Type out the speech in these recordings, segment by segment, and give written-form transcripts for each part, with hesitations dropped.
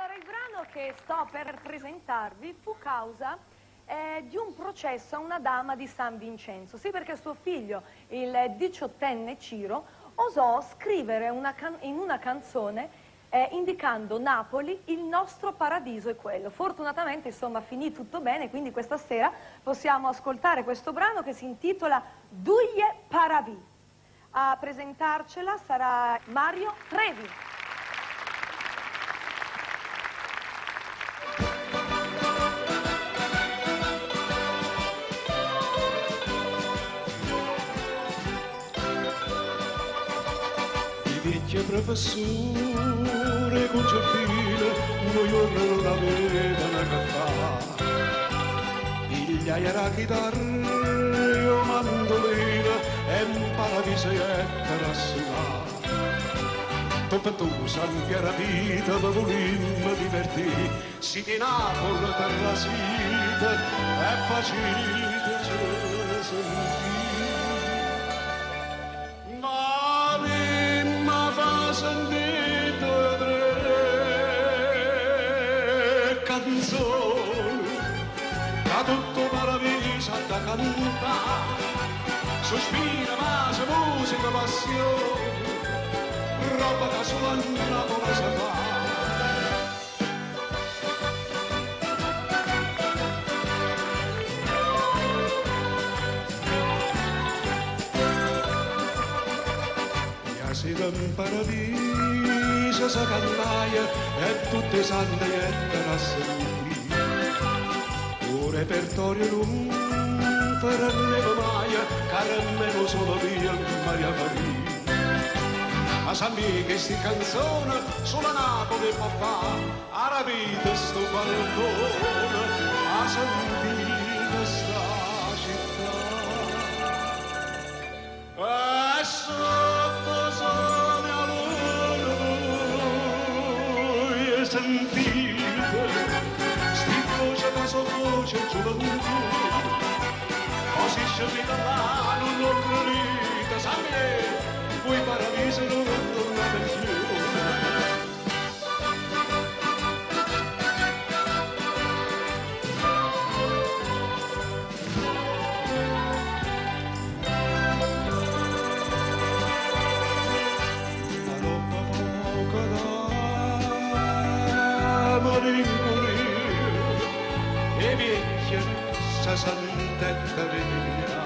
Allora, il brano che sto per presentarvi fu causa di un processo a una dama di San Vincenzo. Sì, perché suo figlio, il diciottenne Ciro, osò scrivere in una canzone indicando Napoli, il nostro paradiso è quello. Fortunatamente, insomma, finì tutto bene, quindi questa sera possiamo ascoltare questo brano che si intitola Duje Paravì. A presentarcela sarà Mario Trevi. I vecchi professori concertino, un giorno non avevano che fare. Pigliai la chitarra e il mandolino e in paradiso era a suonare. Dopo tu san vita vi volimmo divertire, siete Napoli terra sita e facile ce sentire. Ma mi fa sentire tre canzoni, che tutto paradiso da cantare, sospira, pace, musica, passione, roba che solo a Napoli si fa. Siete in paradiso, si cantaia e tutte sante e a sentire. Un repertorio non farne mai, caramelo solo via Maria Maria. Ma sa che queste canzoni solo Napoli può fare, a vita sto balcone, a sentire sta città. E sotto sole a luna sentite, sti voce che so voce gioventù, così scendita là non l'ho credita, sa me, voi paradiso non tornate più. Ma dopo poco da malinconia e vecchia sa santetta veglia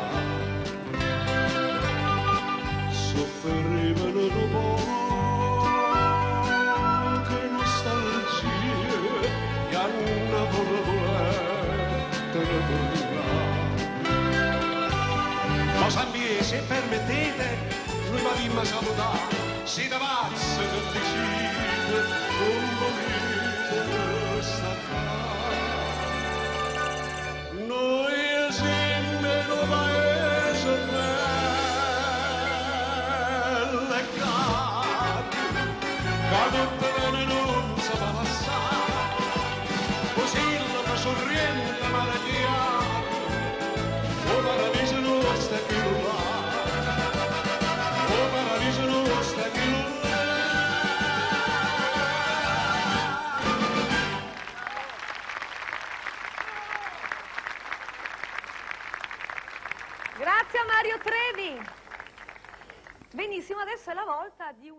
soffrivano un po' che nostalgia e Anna volette tornare. Ma San Pie, se permettete, noi v'avimmo a salutare, siete pazzi che dicite, non volete stare qua. Noi siamo un paese bello e caro, che tutte bene non si fa passare, così la fa sorriente mare chiaro, o paradiso non sta chi lo va, o paradiso non sta chi lo va. Grazie a Mario Trevi. Benissimo, adesso è la volta di